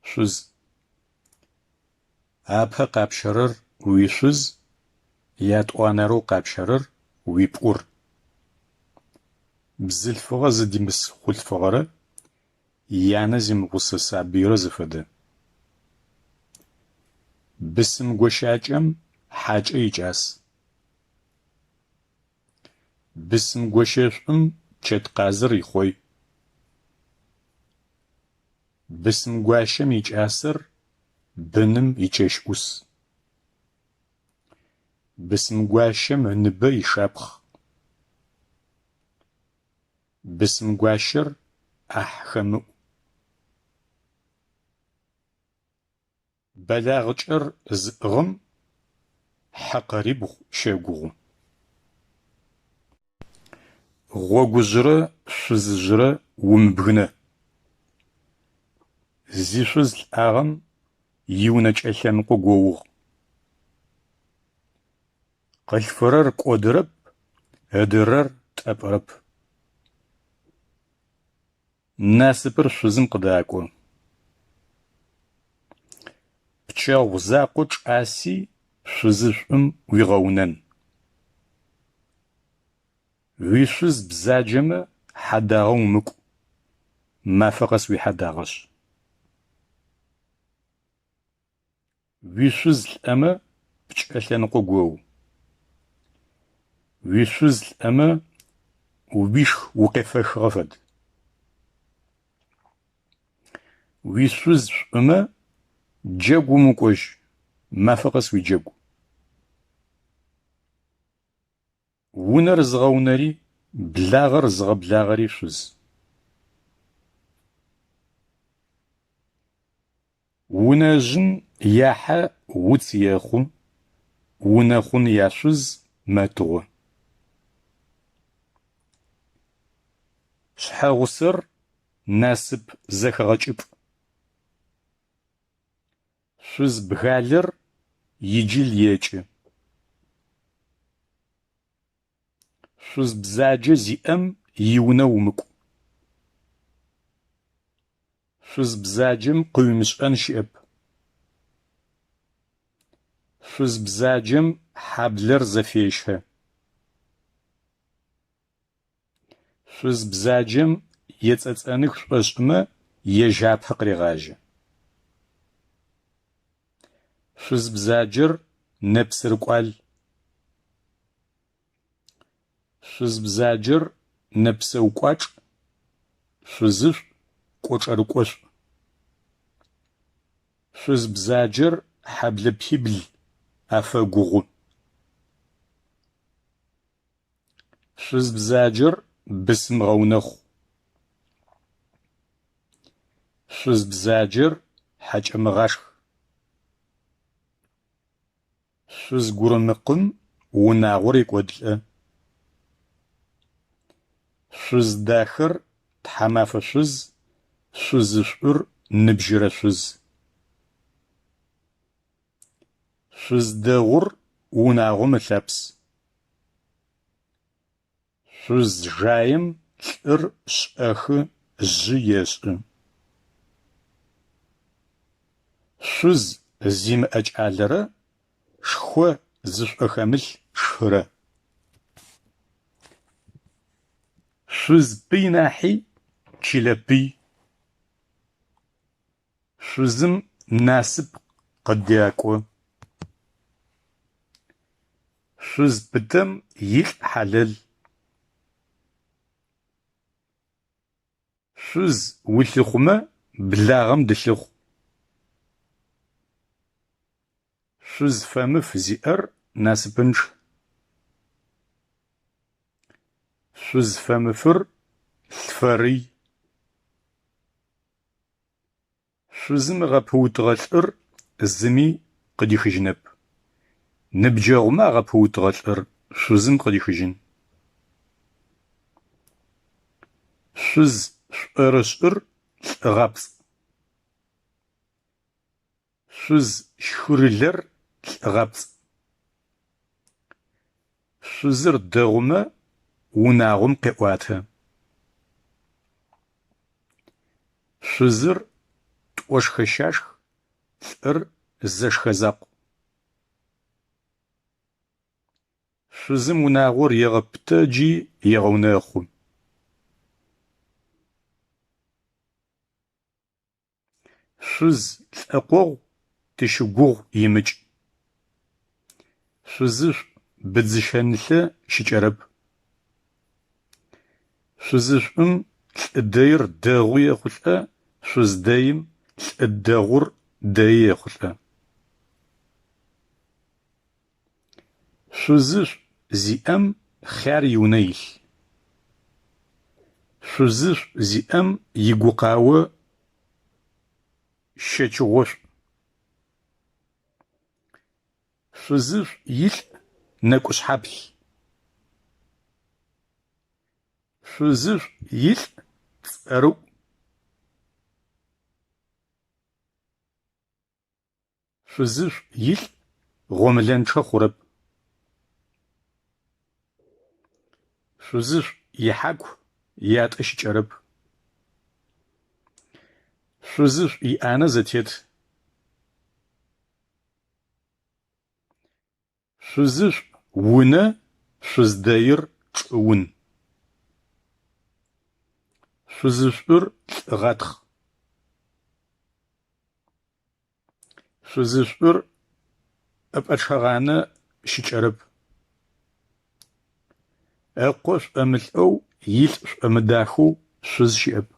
Шъуз. Апэ къапщэрэр уишъуз, ятӏуанэрэу къапщэрэр уипӏур. Бзылъфыгъэ зыдимыс хъулъфыгъэрэ янэ зимыгъусэ сабыйрэ зэфэдэ. Бысым гощакӏэм хьакӏэ икӏас. Бысым гощэшӏум чэткъазыр ихъой. Бысымгуащэм икӏасэр быным ичэщ ӏус. Бысымгуащэм ыныбэ ишапхъ. Бысымгуащэр ӏахьхэмыӏу. Бэлагъыкӏэр зыӏыгъым хьэ къэрибгъу щэгугъы. Гъогужъырэ шъузыжъырэ умыбгынэ. Зишъуз лӏагъэм иунэ кӏэлъэныкъо гоугъ. Къылъфырэр кӏодырэп, ыдырэр тӏэпӏырэп. Насыпыр шъузым къыдакӏо. Пчэгъу закъо чӏаси шъузышӏум уигъэунэн. Уишъуз бзаджэмэ хьэдагъэм умыкӏу, мафэ къэс уихьэдагъэшъ. Уишъуз лӏэмэ, пкӏэлъэныкъо гоу. Уишъуз лӏэмэ, уишх укъефэхыгъэ фэд. Уишъуз шӏумэ, джэгу умыкӏожь, мафэ къэс уиджэгу. Унэр зыгъэунэри, благъэр зыгъэблагъэри шъуз. Унэжъын яхьэ уц ехъу, унэхъун яшъуз мэтыгъо. Шъхьэгъусэр насып зэхэгъэкӏыпӏ. Шъуз бгалэр иджыл екӏы. Шъуз бзаджэ зиӏэм иунэ умыкӏу. Шъуз бзаджэм къыуимышӏэн щыӏэп. Шъуз бзаджэм хьаблэр зэфещэ. Шъуз бзаджэм ецӏэцӏэных шӏошӏымэ, ежь апэ къырегъажьэ. Шъуз бзаджэр нэпсырыкӏуал. Шъуз бзаджэр нэпсэу кӏуачӏ, шъузышӏу кӏочӏэрыкӏошӏу. Шъуз бзаджэр хьэблэ пибл афэгугъу. Шъуз бзаджэр бысым гъэунэхъу. Шъуз бзаджэр хьакӏэ мыгъашх. Шъуз гурымыкъым унагъор екӏодылӏэ. Шъуз дахэр тхьамафэ шъуз, шъузышӏур ныбжьырэ шъуз. Шъуз дэгъур унагъом ылъапс. Шъуз жаем лӏыр шӏэхы жъы ешӏы. Шъуз зимыӏэ кӏалэрэ шхъо зышӏохэмылъ шырэ. Шъуз пый нахьи чылэ пый. Шъузым насып къыдэкӏо. Шъуз пытэм илӏ хьалэл. Шъуз улъыхъумэ благъэм дылъыхъу. Шъуз фэмыф зиӏэр насыпынчъ. Шъуз фэмыфыр лъфэрый. Шъузым ыгъэпыутыгъэ лӏыр зыми къыдихыжьынэп. Ныбджэгъумэ агъэпыутыгъэ лӏыр шъузым къыдихыжьын. Шъуз шӏорышӏыр лӏы гъапцӏ. Шъуз щхырылэр лӏы гъапцӏ. Шъузыр дэгъумэ унагъом къеӏуатэ. Шъузыр тӏо шхэ щашх, лӏыр зэ шхэ закъу. Шъузым унагъор егъэпытэ ыкӏи егъэунэхъу. Шъуз лӏэкъогъу тыщыгугъу имыкӏ. Шъузышӏу быдзыщэ нылъэ щыкӏэрэп. Шъузышӏум лӏы дэир дэгъу ехъулӏэ, шъуз дэим лӏы дэгъур дэи ехъулӏэ. Шъузышӏу зиӏэм хъяр иунэ илъ. Шъузышӏу зиӏэм игукъао щэчыгъошӏу. Шъузышӏу илӏ нэкӏушъхьаплъ. Шъузышӏу илӏ цӏэрыӏу. Шъузышӏу илӏ гъомылэнчъэ хъурэп. Шъузышӏу ихьаку ятӏэ щыкӏэрэп. Шъузышӏу иӏанэ зэтет. Шъузышӏу унэ, шъуз дэир чӏыун. Шъузышӏур лӏыгъатхъ. Шъузышӏур ӏэпӏэчъэгъанэ щыкӏэрэп. Ыкъо шӏомылӏэу, илӏ шӏомыдахэу шъуз щыӏэп.